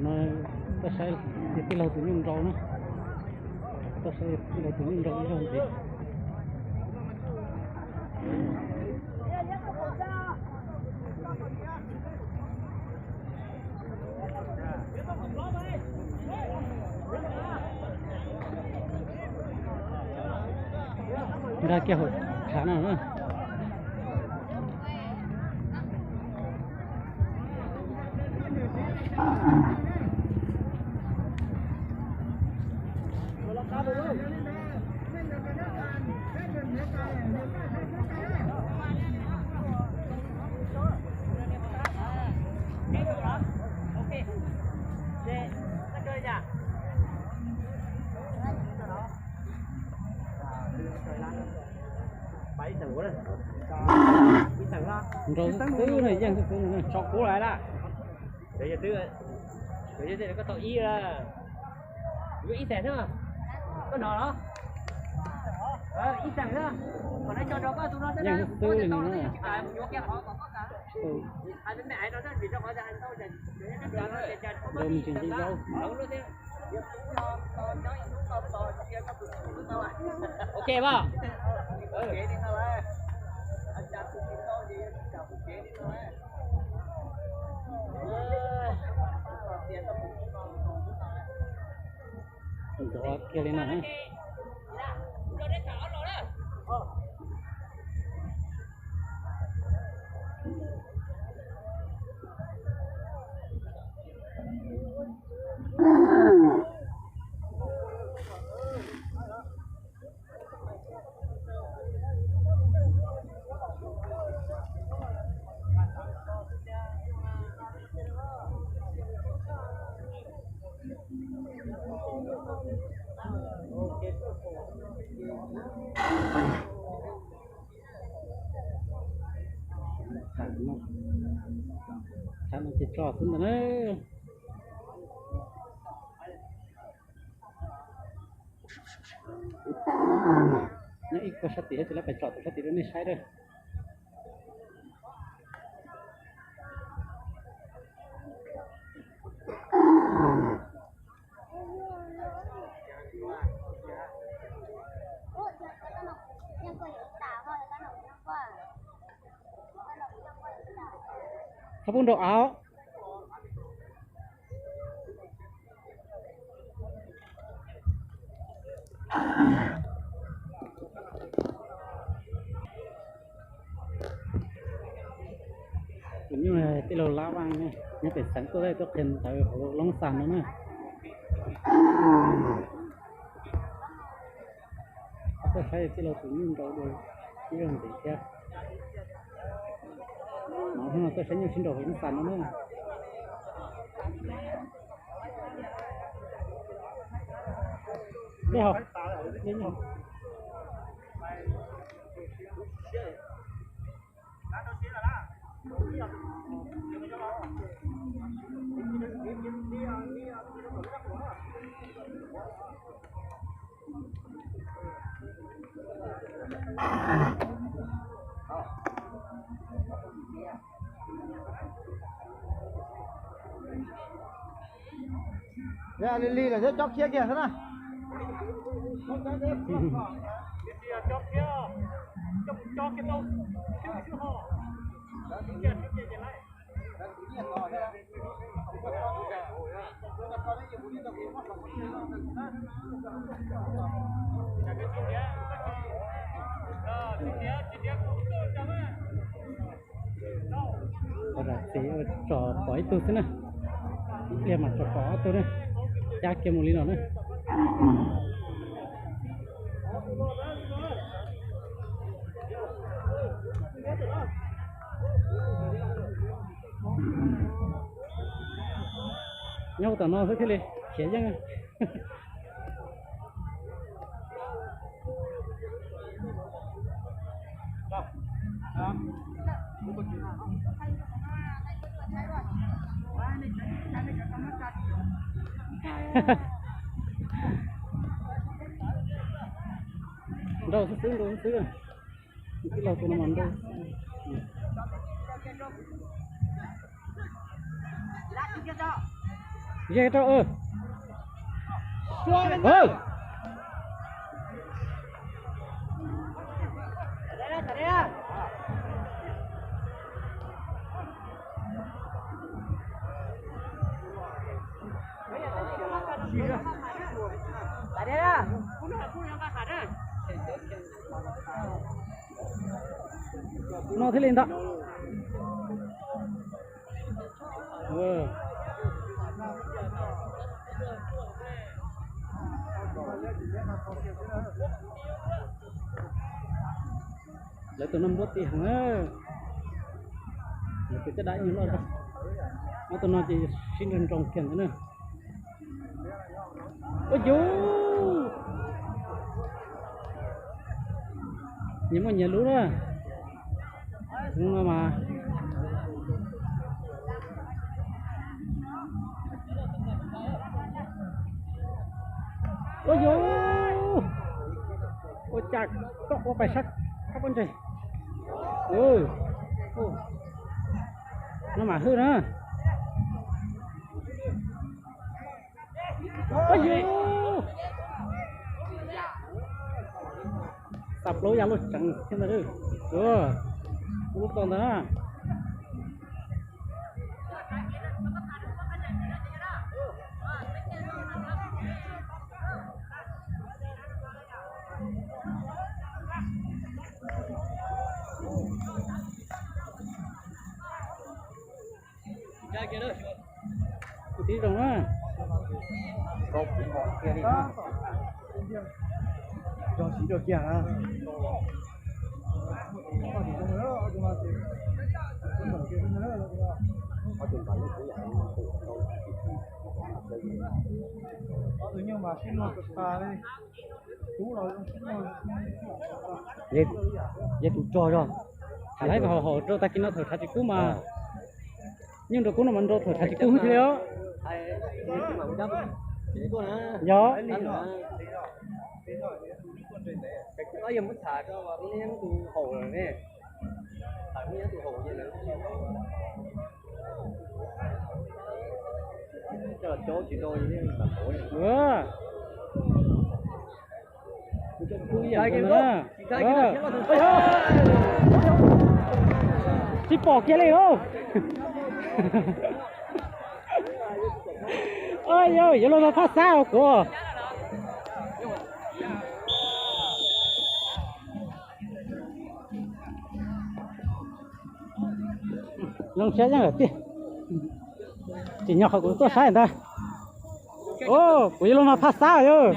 No tuaj saib tij laug tus nyuj nrau na. Tuaj saib tij laug tus nyuj nrau ib zaug ntxiv. Nkag kiag hauv tshav no na. Nrau xwb na, yeej xwb xwb na. Tso kub lawm. Koj tau ib, yuav ib xees na. Koj hnov los? Ib xees na. Yeej xwb xwb li no na. Nrau me ntsis nqi zaub. Ok mas. Ntxuav kiag li no. Tshav no ces tso xwb ntag na. Nyob ib koj sab tim ces lawv pais tsom tus sab tim rau nej saib na. Txhob pub nrau av. Tus nyuj tij laug Lab Vaj nyob pem xeev tuaj, tuaj qhia ntawv hauv Loob Xas no na. Tuaj saib tij laug tus nyuj nrau dua ib zaug ntxiv thiab. No hnub no tuaj saib nyuj sib nrau hauv Loob Xas no na. Dej hos, dej nyuj. Lig lig lawm thiab, cob khiab kiag xwb na. Ua zam txim, tso pom ib tug xwb na. Ib pliag mas tso pom ob tug na. Cab kiag mus li no na. Nyob tom no xwb thiaj li khiav yeej. Nrau xwb xwb, nrau xwb xwb. Tij laug tus no mas nrau. Ze rau. No thiaj li ntag. Lawv tus no npuab ti heev na. Lawv tus caj dab ib nyuag loj zog. Ob tug no ces sib nroo nroo kiag ntawd na. Ua yus, nyias muaj nyias lub na. Tus no mas, ua yus, ua cas koj ua pais sab qab pob ntseg. No mas hwj na. Ua yus, xav plaub ya luaj tseev thiab ntag. Lub tau ntag. Tib zoo na. Yog tus rog zog, lawv haum haum rau tag kis no thaum tshav tsis kub mas, nyob rau kub no mas nrau thaum tshav tsis kub thiab os. Yog. Tsis pom kiag li os. Yog, yuav luag no phaj xab kuv. Zoo siab yeej lawm tiag. Tsim nyog qhov kuv tuaj saib ntag. Kuv yuav luag no phaj xab yog.